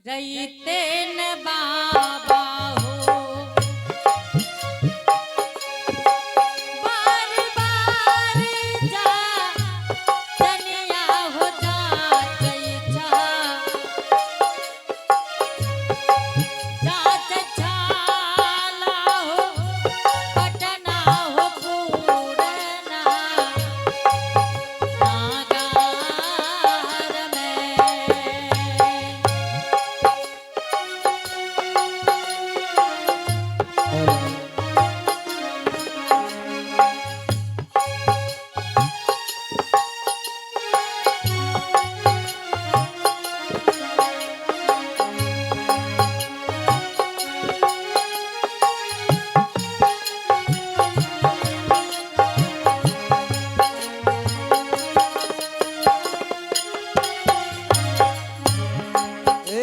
रईते न बाबा हो। बार बार जा तनिया हो जा चैचा जा छाला हो पटना हो पूरना नागार में। ए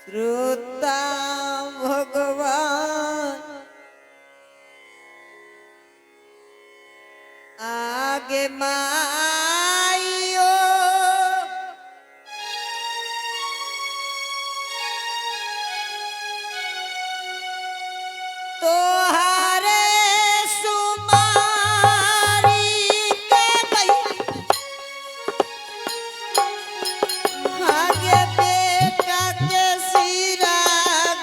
श्रोता भगवान आगे माइयो तोहारे सुमारी के गई आगे बेटा के सिरा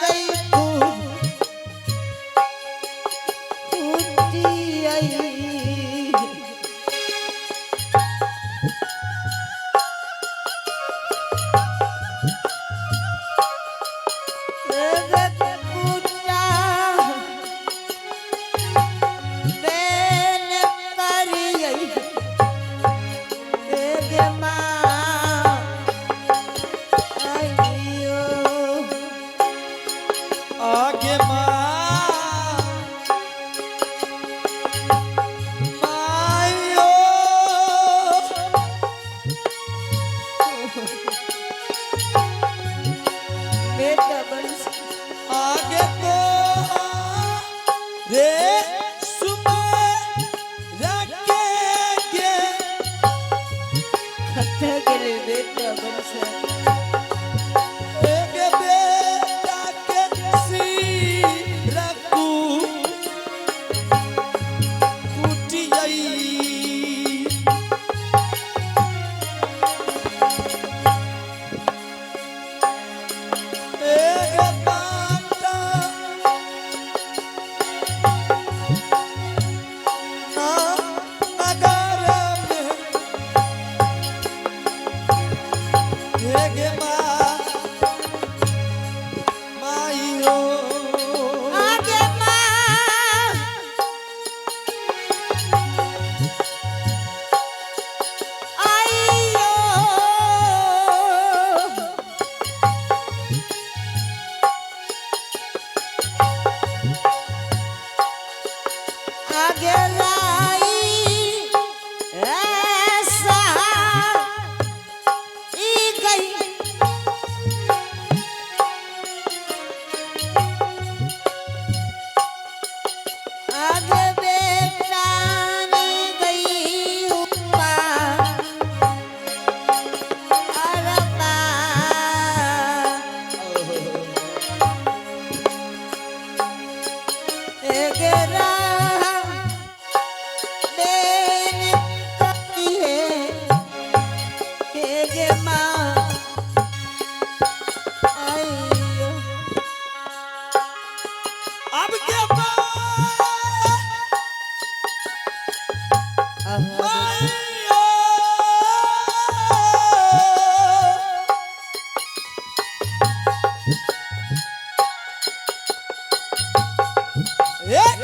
गई फूटी आई। कुटा बेन करियई गे माँ आइयो। आगे माँ मायो बेटा बंस आगे तो रे सुमे रखे के खत्ता गेले बेटा बंस एक बेटा के सिर कु कुटियई। एक बाटा ना नगर में एक माँ माइयो आगे माँ आइयो। आगे लाई ऐसा ई गई। आगे बेटा ने गई उपा अरबा। एगरा बेन कहिए एगे माँ आइयो। अब के माइयो एक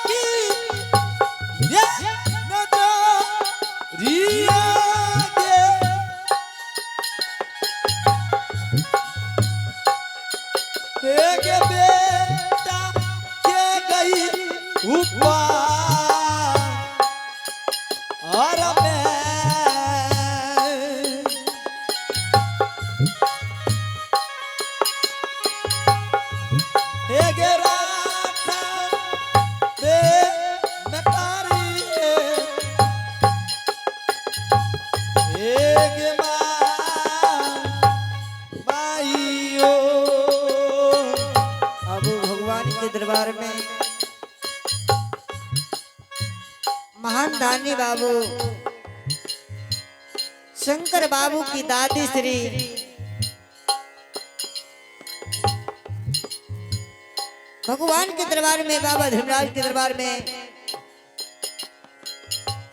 की ये नजरिया के एक बेटा के गई ऊपर और मैं एक राखा बे नकारी है। एक के दरबार में महान दानी बाबू शंकर बाबू की दादी श्री भगवान के दरबार में, बाबा धर्मराज के दरबार में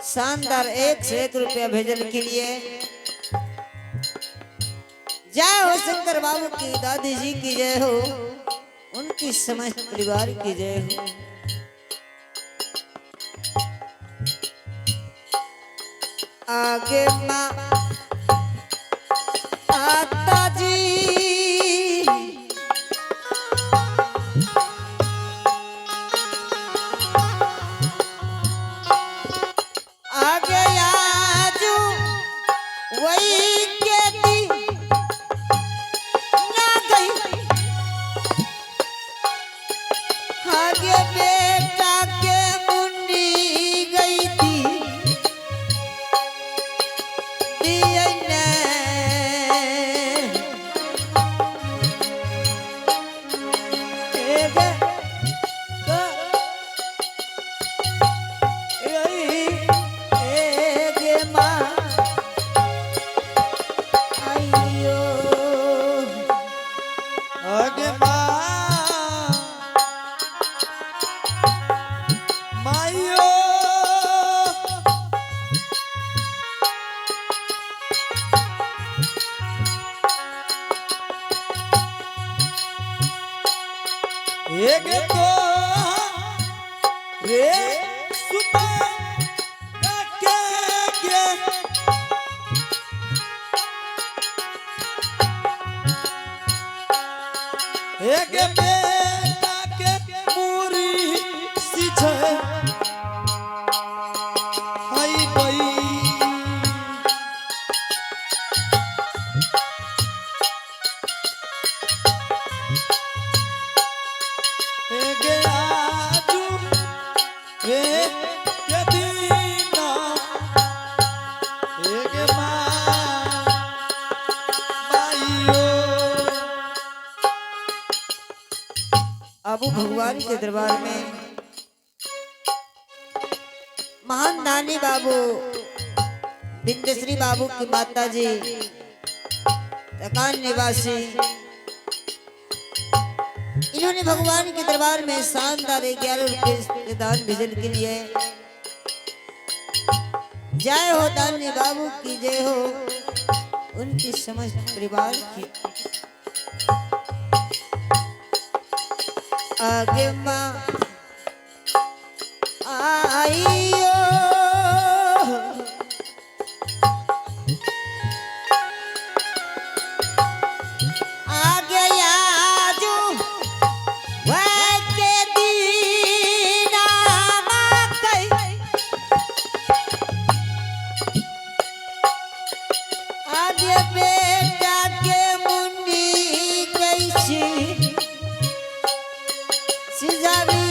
शानदार 101 रुपया भेजने के लिए जय हो शंकर बाबू की दादी जी की जय हो, उनकी समस्त परिवार की जय हो। आगे माँ आता जी आगे आजू वही के दी ना गई, आगे बेटा के मुंडी गई थी दिए ने। एक एक माँ आइयो आगे माँ माइयो एक तो रे सुबह के गे एक बेटा के पूरी सिछे हाय बई। एक आजू रे के दीना एक माँ माइयो। अबू भगवान के दरबार में महान दानी बाबू बिंदेश्री बाबू की माता जी तकान निवासी, इन्होंने भगवान के दरबार में शानदार 11 रुपये के दान भेजने के लिए जय हो दानी बाबू की जय हो, उनकी समस्त परिवार की। आगे माँ आइयो आगे आजू वह के दीना कई, आगे बेटा के मुंडी कैसी सिजावी।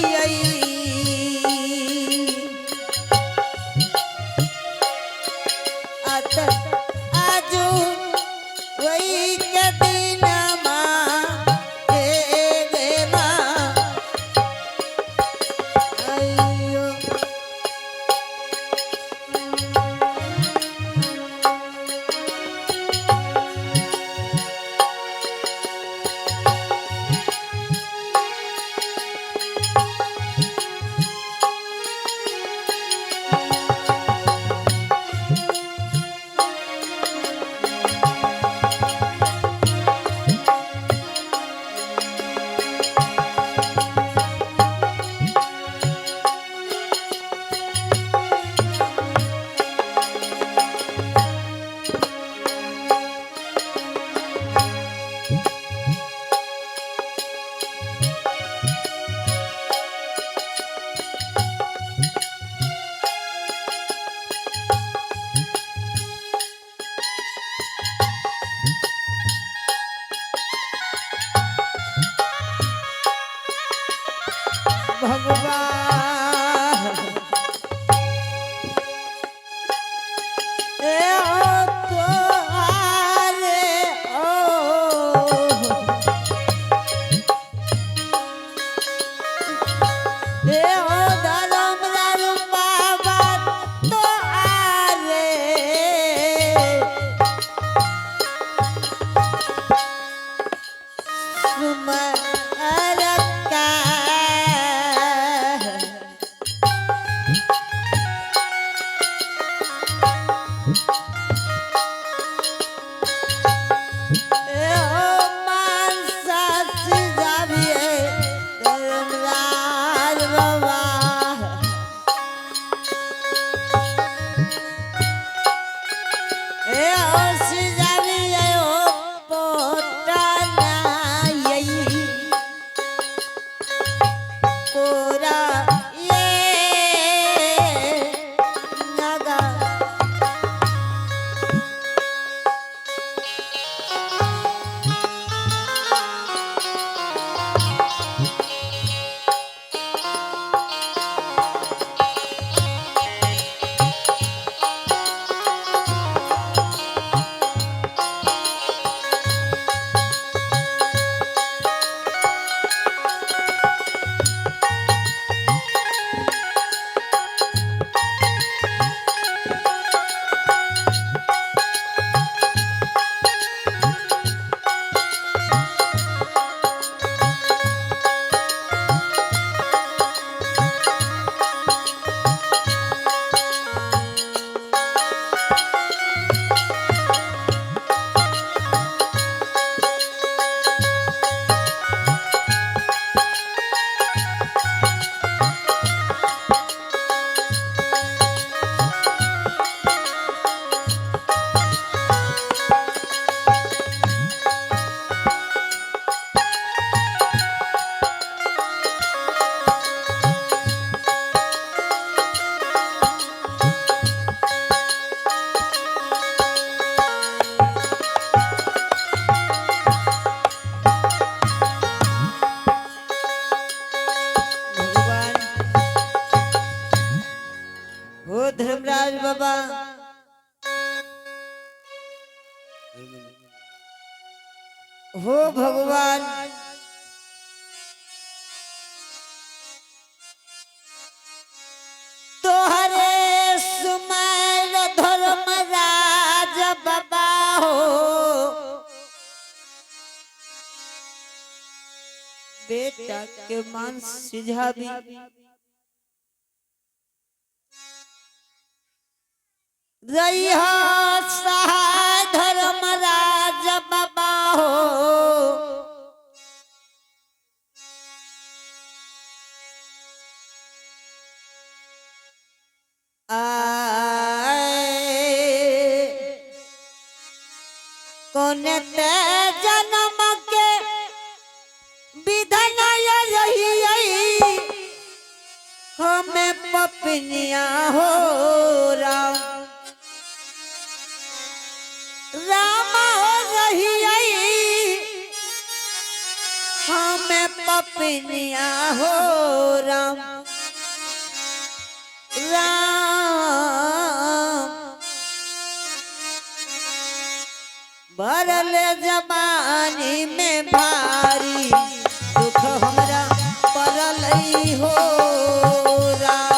रखा। ए ओ मानसा सिजाविए धर्मराज बाबा। ए ओ सिजाविए ओ पोटाना यई कोरा ये नगा। भगवान हो धर्मराज बाबा, हो भगवान, तोहरे सुमर धर्मराज बाबा हो, बेटा के मान सिझाबी। रही सहाय धर्मराज बाबा हो। आए कौन ते जन्म के विधन रही हमें पपनिया हो राम राम हो रही हमें पपनिया हो राम राम। भरल जवानी में भारी दुख हमरा पड़ल हो राम।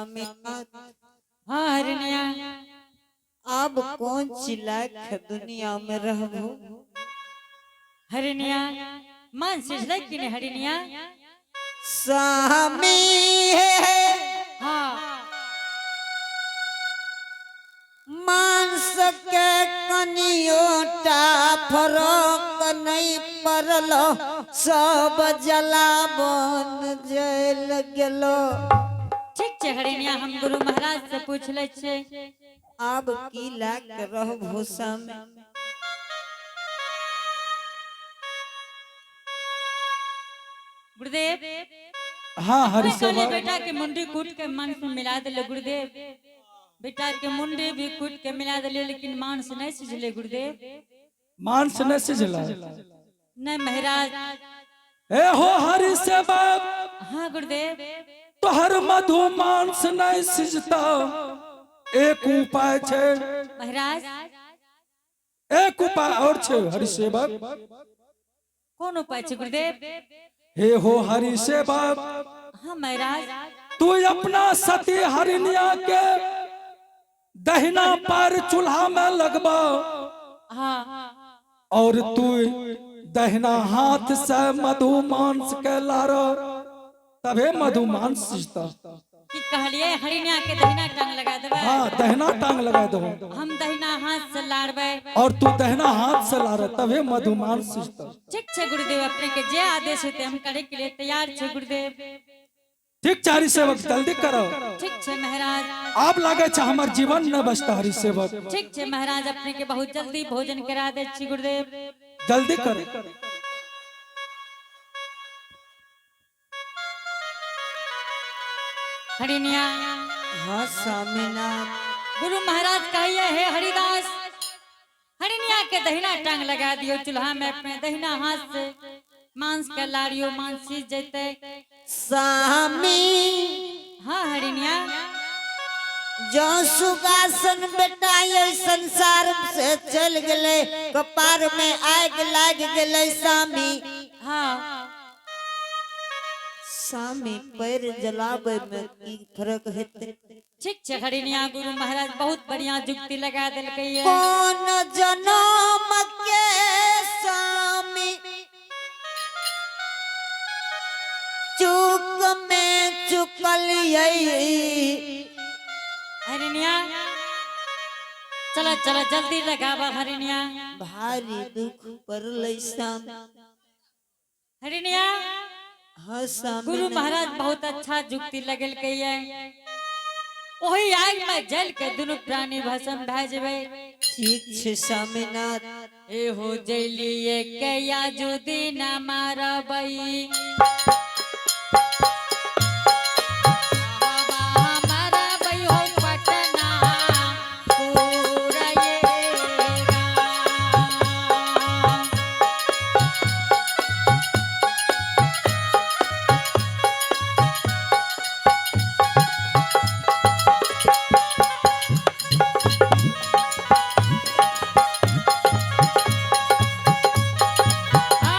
स्वामीनाथ। हाँ हरिणिया। अब कौन चिल्ला के दुनिया में रहबो? हरिणिया, मन सिझलै कि नहीं हरिणिया? स्वामी है। हाँ। मांस के कनियोटा फरक नहीं पड़ल, सब जलावन जल गेलो। ठीक छै हरिणिया, हम गुरु महाराज से पूछ लै छियै। अब की लाग रहबो स्वामी? गुरुदेव। हाँ हरि कहलियै सेवक। बेटा के मुंडी कूट के मांस में मिला दिले गुरुदेव। बेटा के मुंडी भी कूट के मिला दिले, लेकिन मांस नहीं सिझले गुरुदेव। मांस न सिझला? नहीं महाराज। ए हो हरि सेवक। हाँ गुरुदेव। तोहर मधु मांस नहीं सिझता, एक उपाय छे। महाराज। एक उपाय और छे हरि सेवक। कौन उपाय छे गुरुदेव? हे हो हरि सेवक। हाँ महाराज। तू अपना सती हरिणिया के दहिना पैर चूल्हा में लगबा हाँ। और तू दहिना हाथ से मधु मांस के लारो, तबे मधु मांस सिझता। की कहलिए? हरिणिया के दहिना टांग लगा देबै? हाँ, दहिना टांग लगा दो। हम दहिना हाथ से लाड़बै। और तू दहिना हाथ से लारो, तबे मधु मांस सिझता। ठीक छै गुरुदेव, अपने के जे आदेश होते हम करे के लिए तैयार छै गुरुदेव। ठीक छै हरि सेवक, जल्दी करो। ठीक छै महाराज। आब लागे छै हमर जीवन न बचता हरि सेवक। ठीक छै महाराज, अपने के बहुत जल्दी भोजन करा दै छी गुरुदेव। जल्दी करो। हरिणिया। हाँ स्वामीनाथ। गुरु महाराज कहिए, हे हरिदास, हरिणिया के दहिना टांग लगा दियो चूल्हा में, अपने दहिना हाथ से मांस के लाड़ियो, मांस सीज जैते। स्वामी। हाँ हरिणिया। जो सुगासन बेटा ये संसार से चल गए, कपार में आग लाग गए स्वामी। हाँ। स्वामी, पैर जलावे में की फर्क हेतै? ठीक छै हरिणिया, गुरु महाराज बहुत बढ़िया जुक्ति लगा देलकै ये। कौन जनम के स्वामी चूक में चुकल? हरिणिया, चलो चलो, जल्दी लगावा हरिणिया। भारी दुख पड़लै स्वामी। हरिणिया। हाँ स्वामी। गुरु महाराज बहुत अच्छा जुक्ति लगेलकै ये। वही आग में जल के दुनू प्राणी भस्म भए जेबै। ठीक छै स्वामीनाथ। ए हो जैलिए के याजु दिन मारबई, मारबई हो पटना पूरा ये राम। आ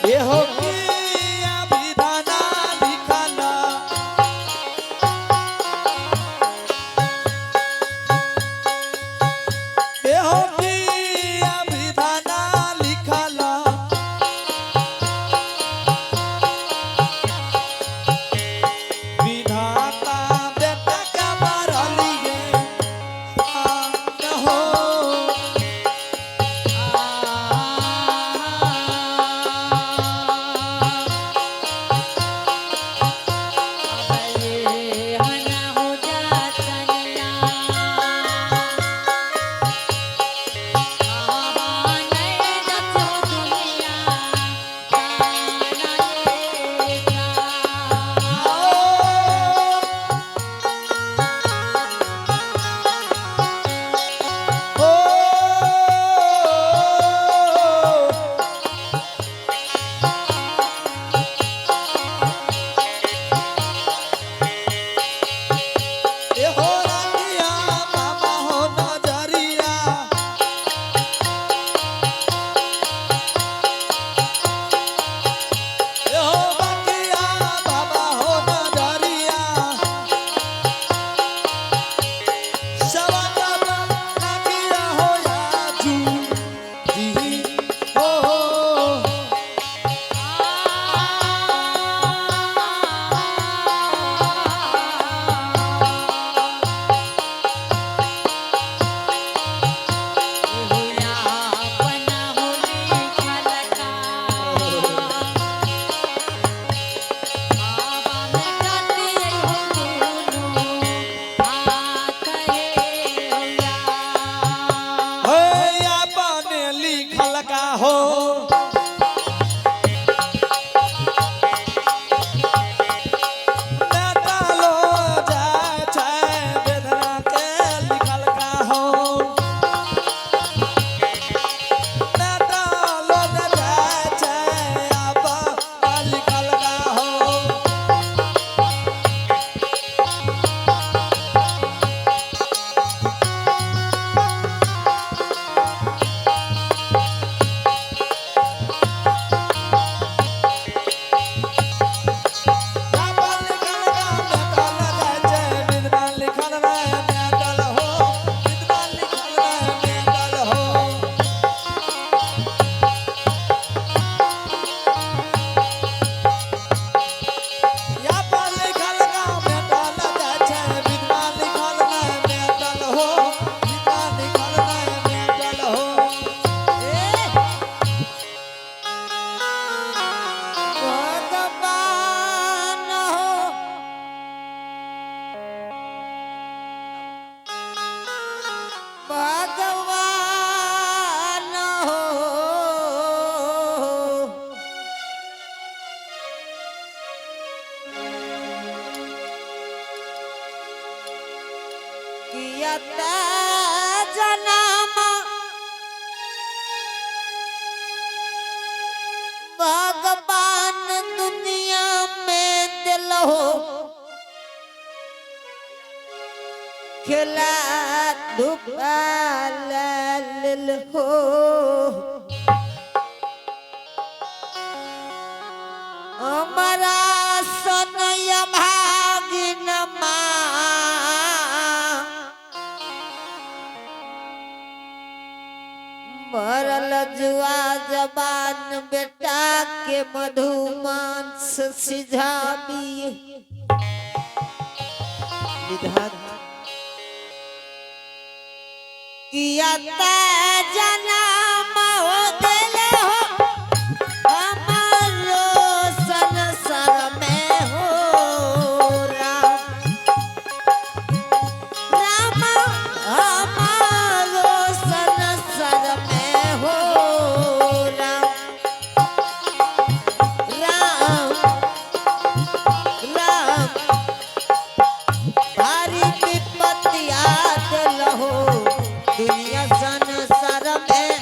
ये हो किया विधाना लिखला। ये हो किया विधाना लिखला। विधाता बेटा का मारलिए आ हो। हो। नेतालो जाय छै बेदना के लिखल का हो। नेतालो जाय छै आबा लिखल का हो। भगवान हो, भगवान हो, किया ते जनम भगवान दुनिया में दिल हो, खेला धुपा लाल हो। हमारा सनय भागिन माँ, मरल जुआ जबान बेटा के मधुमांस सिझाबी। विधान किया ते जनम हो दिल हो हमारो संसार में हो। राम राम हमारो संसार में हो। राम राम राम भारी विपत्ति आदल हो दुनिया संसार में।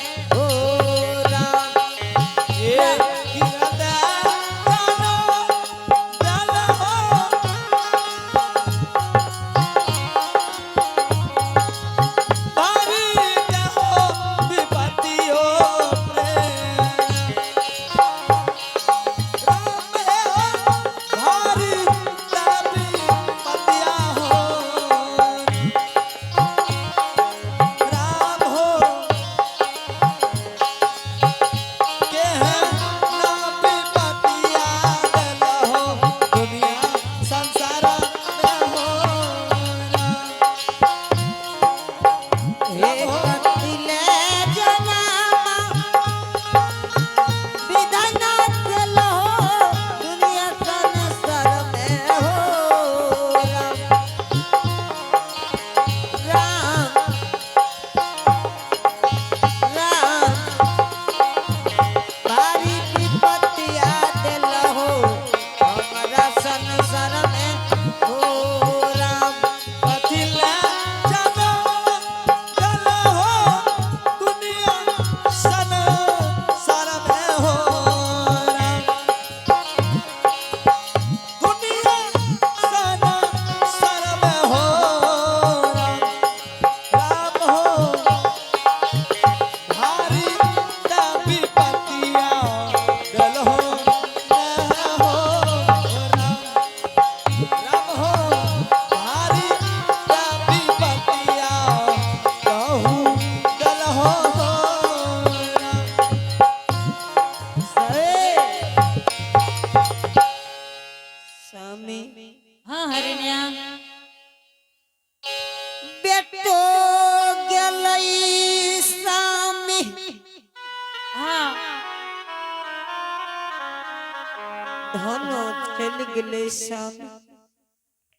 धनो चल गेलै स्वामी।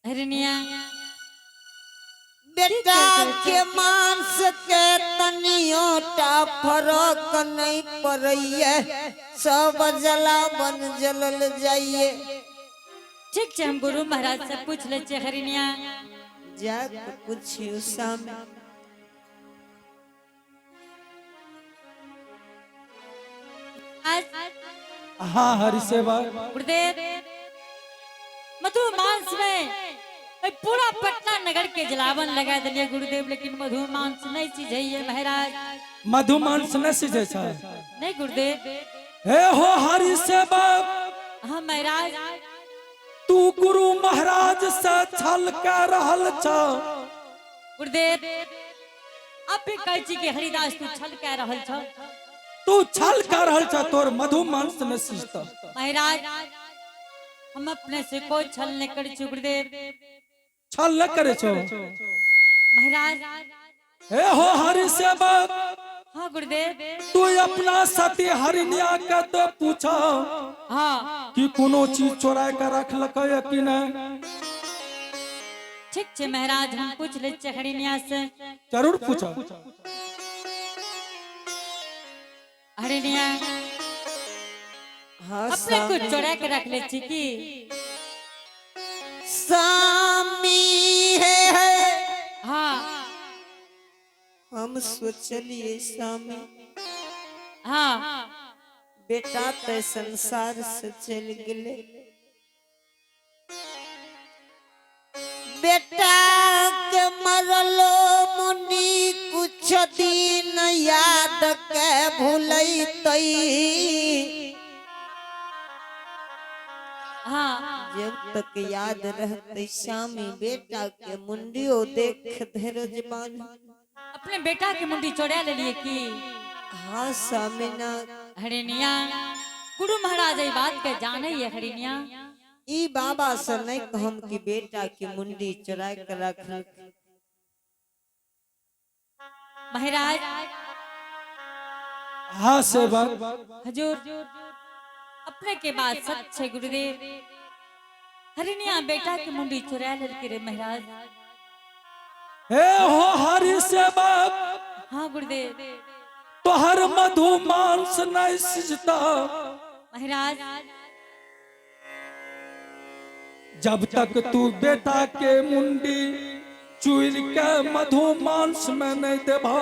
हरिणिया बेटा के मांस के तनियो टा फरक नहीं पड़ैये, सब जलावन जलल जाइए। ठीक छै, हम गुरु महाराज से पूछ लै छियै हरिणिया। जाके पूछियो स्वामी। आज हाँ हरि सेवक। गुरुदेव, मधु मांस में ए पूरा पटना नगर के जलावन लगा दिलिए गुरुदेव, लेकिन मधु मांस नहीं सिझैये महाराज। मधु मांस नहीं सिझै छै? नहीं गुरुदेव। हे हो हरि सेवक। हाँ महाराज। तू गुरु महाराज से छल कर रहल छ। गुरुदेव, अब भी कहै छी कि हरिदास तू छल कह रहल छ। तू छल कर रहल छ, तोर मधु मांस नहीं सिझत। महाराज, हम अपने से कोई छल नहीं करै छी गुरुदेव। छल न करे छो? महाराज। हे हो हरि सेवक। हाँ गुरुदेव। तू अपना सती हरिणिया के तो पूछ कि कोनो चीज चोराय के रखलकै या कि नहीं। ठीक छै महाराज, हम पूछ लै छियै हरिणिया से। जरूर पूछ। हरिणिया, हाँ अपने स्वामी। कुछ चोरा के रख ले छी की? स्वामी है। हम सोचलिए स्वामी, बेटा तो संसार से चल गेले, बेटा के मरलो मुनि कुछ दिन याद के भूलैतै। जब तक याद रहते स्वामी, बेटा के मुंडियो देख धीरज बांध। अपने बेटा के मुंडी चोरा ले लिए की? हाँ स्वामी ना। हरिणिया, गुरु महाराज ई बात के जाने है हरिणिया? ई बाबा से नहीं कहम कि बेटा के मुंडी चुरा के रखल। महाराज। हाँ सेवक। हजूर, अपने के बात सच है गुरुदेव, हरिणिया बेटा के मुंडी चुरा लेलके रे महाराज। हे हो हरि सेवक। हाँ गुरुदेव। तोहर मधु मांस नहीं सिझता। महाराज। जब तक तू बेटा के मुंडी चुर के मधु मांस में नहीं देबो,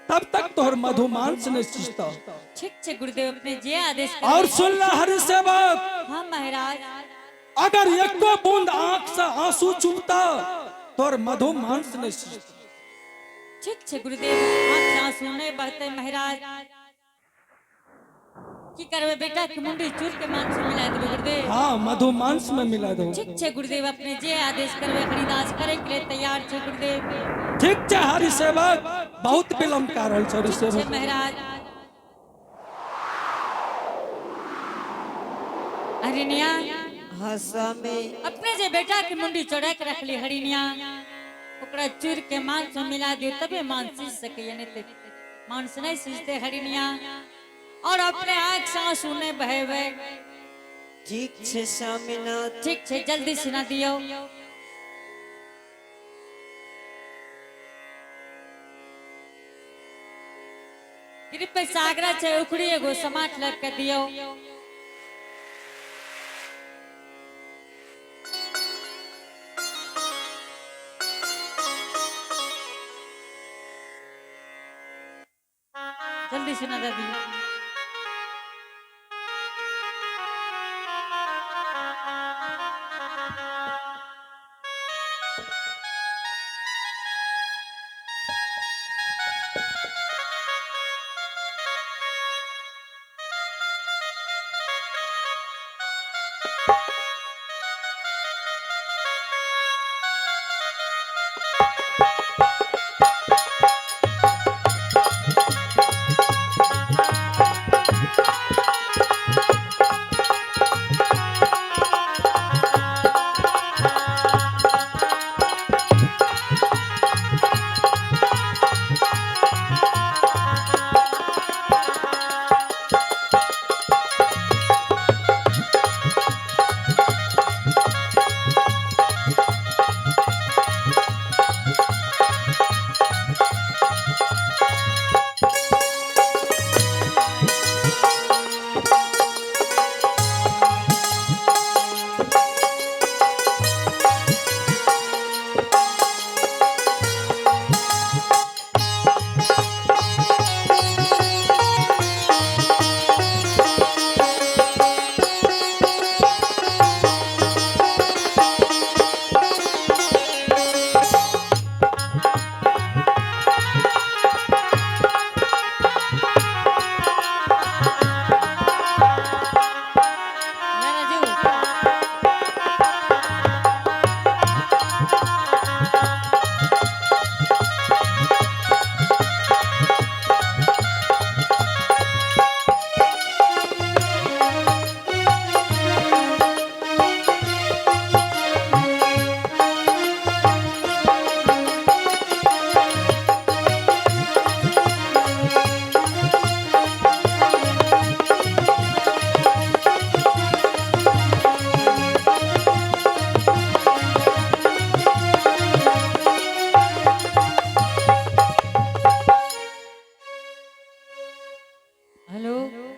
तब तक तोहर मधु मांस नहीं सिझता। ठीक छै गुरुदेव, अपने जे आदेश करबै। और सुन ले हरि सेवक। हाँ महाराज। अगर एको बूंद आंख से आंसू चुभता, तोहर मधु मांस नहीं सिझता। ठीक छै गुरुदेव, आँख से आंसू नहीं बहते महाराज। की करबै, बेटा के मुंडी चूर के मांस में मिला देबै गुरुदेव? हाँ, मधु मांस में मिला दो। ठीक छै गुरुदेव, अपने जे आदेश करबै हरिदास करे के लिए तैयार छै गुरुदेव। ठीक छै हरि सेवक, बहुत विलम्ब कर रहल छै हरि ठीक छै सेवक। महाराज। हरिणिया। हाँ स्वामी। अपने जे बेटा के मुंडी चढ़ा के रखली हरिणिया, ओकरा चूर के मांस में मिला दियो, तबे मांस सीज सकैया, नहीं ते मांस नहीं सीजते हरिणिया। और अपने आंख से आंसू नहीं बहेबै। ठीक छै स्वामीनाथ। ठीक छै, जल्दी सुना दियो। कृपया से आग्रह छै, उखड़ी एगो समाट लग के दियो। जल्दी सुना दादी। हेलो।